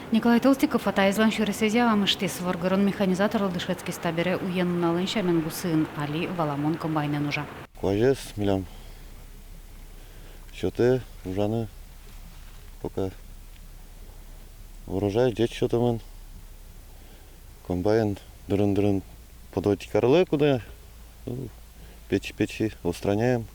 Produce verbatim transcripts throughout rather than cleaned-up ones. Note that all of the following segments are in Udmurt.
Николай Толстиков атаезлэн сюресэзъя вамыштӥз. Воргорон механизаторлы дышетскиз, табере уен-нуналэн сямен бусыын, али валамон комбайнэн ужа. Куазез милям сётэ ужаны, пока урожай ӟеч сётэмын. Комбайн дырын-дырын подводить карылэ кудӥз, ну, печи-печи устраняем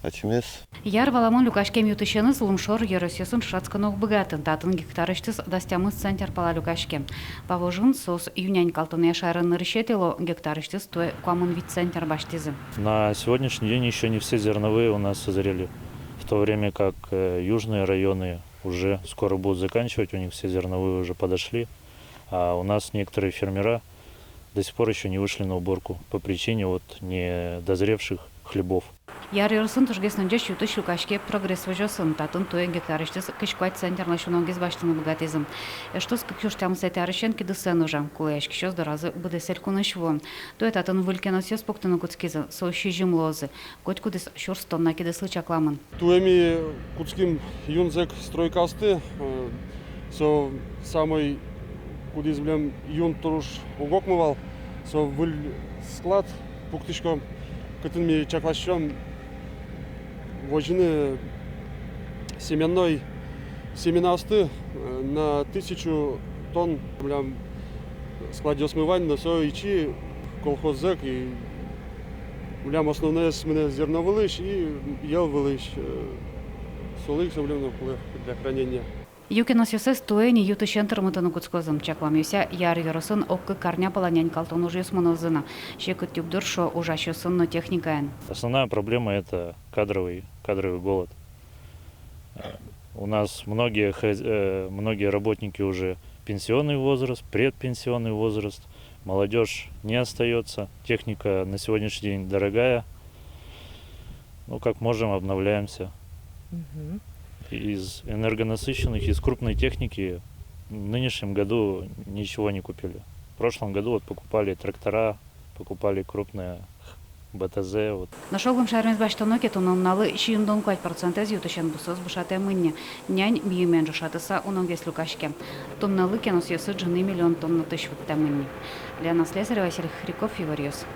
ачимес. Яр валамон люкаськем ю-тысеныз лымшор ёросъёсын ӵошатскыны уг быгаты. Татын гектарысьтыз дас тямыс центнер пала люкаське. Павожын соос ю-нянь калтонъя шаерын нырысетӥ луо, гектарысьтыз туэ куамын вить центнер басьтӥзы. На сегодняшний день ещё не все зерновые у нас созрели, в то время как, э, южные районы уже скоро будут заканчивать, у них все зерновые уже подошли, а у нас некоторые фермера до сих пор ещё не вышли на уборку по причине вот недозревших хлебов. Яр ёросын тужгес но ӟеч ю-тысь люкаське «Прогресс» возёсын. Татын туэ гектарысьтыз кызь куать центнерлэсь уногес басьтыны быгатӥзы. Эштос кык сюрс тямысэтӥ арысен кидысэн ужа. Кулэяськисьёс доразы быдэс элькунысь вуо. Туэ татын выль кеносъёс пуктыны кутскизы, соос сизьым луозы. Котькудӥз сюрс тонна кидыслы чакламын. Туэ ми кутским юн зӧк стройкаосты, э, со самой, кудӥз милем юн туж уг окмы вал, со выль склад пуктӥськом, кытын ми чакласьком возьыны семенной семенаосты, э, на тысячу тонн. Милям складъёсмы вань, но со ичи колхоз зӧк, и милям основноез мынэ зерно вылысь и йӧл вылысь, э, солы ик со милям но кулэ для хранения. Ю кеносъёсыз туэ ини ю-тысен тырмытыны кутскозы. Чакламъёсъя, Яр ёросын ог кык арня пала нянь калтон ужъёс мынозы на. Секыт югдур, шуо, ужасьёсын но техникаен. Основная проблема — это кадровый, кадровый голод. Э, у нас многие хозя-, э, многие работники уже пенсионный возраст, предпенсионный возраст, молодёжь не остаётся, техника на сегодняшний день дорогая. Ну, как можем, обновляемся. Мгм. Из энергонасыщенных, из крупной техники в нынешнем году ничего не купили. В прошлом году вот покупали трактора, покупали крупные, БТЗ, вот. Нош огъя шаермес басьтоно ке, туннэ нуналлы сизьымдон куать процентэз ю-тысен бусыос бушатэмын ни. Нянь миымен ӝошатыса уногес люкаське. Туннэлы кеносъёсы ӝыны миллион тоннатысь вуттэмын ни. Лена Слесарева, Василий Хряков, «Иворъёс».